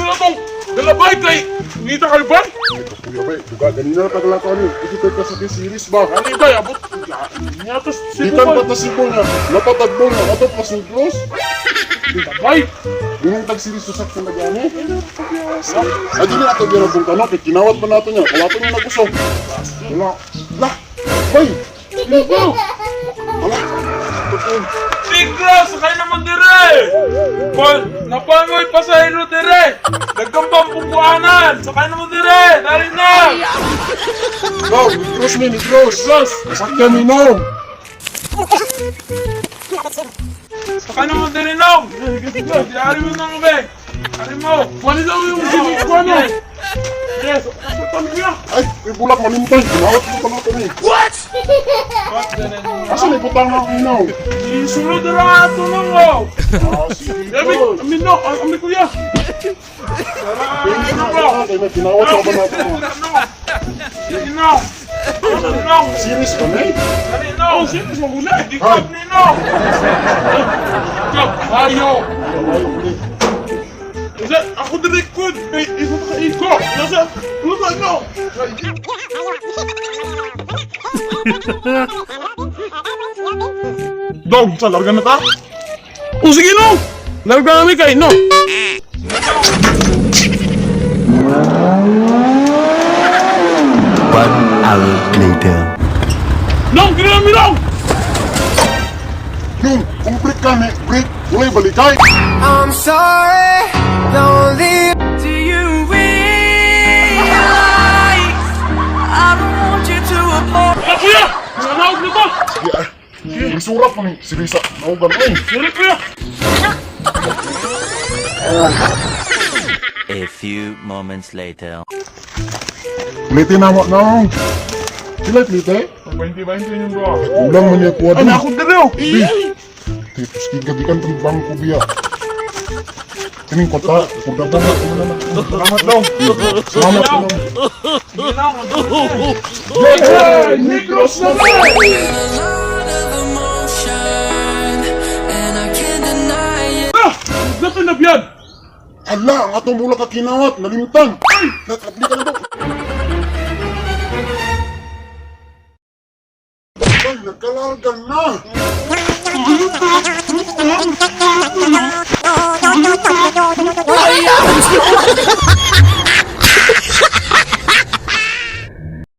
na tong dalabay kay nita kayo ba? Ay, kuya bay, duga ganina na pagla ko ni. Ikita ka sa series ba? Ani bay, abot. Niya to Cebu Gikan bay. pa ta Cebu nga, napatagbo nga, ato pa Negros. Bay. Dunong tag series sa sakto na gani. Ay, di na ato gyud ang kano kay kinawat pa nato niya. Wala to niya nagusog. Wala. Lah. Bay. Cebu. Wala. Tupo. Tigla, sakay naman dire. Paul, napangoy pasahero dire. Nagkambang pukuanan. Sakay naman dire. Dali na. No, Negros mi, Negros. Negros. Sakyan mi no. Sakay naman dire nong. Ari mo nang be. Ari mo. Wala daw yung sinikuan eh. Yes, kuya. Ay, uy, bulak malimtay. Kinawat mo pa nato ni. What? Asa ni butang na inaw? Isunod na ato nang oh. Ah, sige. Abi, amin no, amin kuya. Pwede na ba? Kay may kinawat pa ba nato? Sige no. Sige no. Series ka ni? Dali no. Oh, sige, magula. Di ko ni no. Ayo. Ay, uli. Isa, ako direct ko. Kay isa ka iko. Nasa, luta no. Dong, sa larga na ta? O sige no. Larga kami kay no. One hour later. Nong, kira mi nong. Nung, kung break ka ni, break, walay balikay. I'm sorry, lonely. Do you realize I don't want you to apologize? Ah, kuya! Nanawag na ba? Sige, ah. Misura pa ni, sige sa, naugan ay. Dali kuya. A few moments later. Plite na mo, nong. Sila plite? 20-20 yung bro. Kulang man niya kuha Ay, dun. ako dire oh. Bi. Tapos gigabikan tong bangko biya. Kining kota, kudabang na na na. Salamat dong. Salamat nong. Sige na, Hey, Negros na ba? Lot of emotion, and I can't deny it. Ah, Nato na biyan. Ala, ang atong mula ka kinawat, nalimtan. Ay, nakabli ka na to. Ay, nagkalarga na. Ay,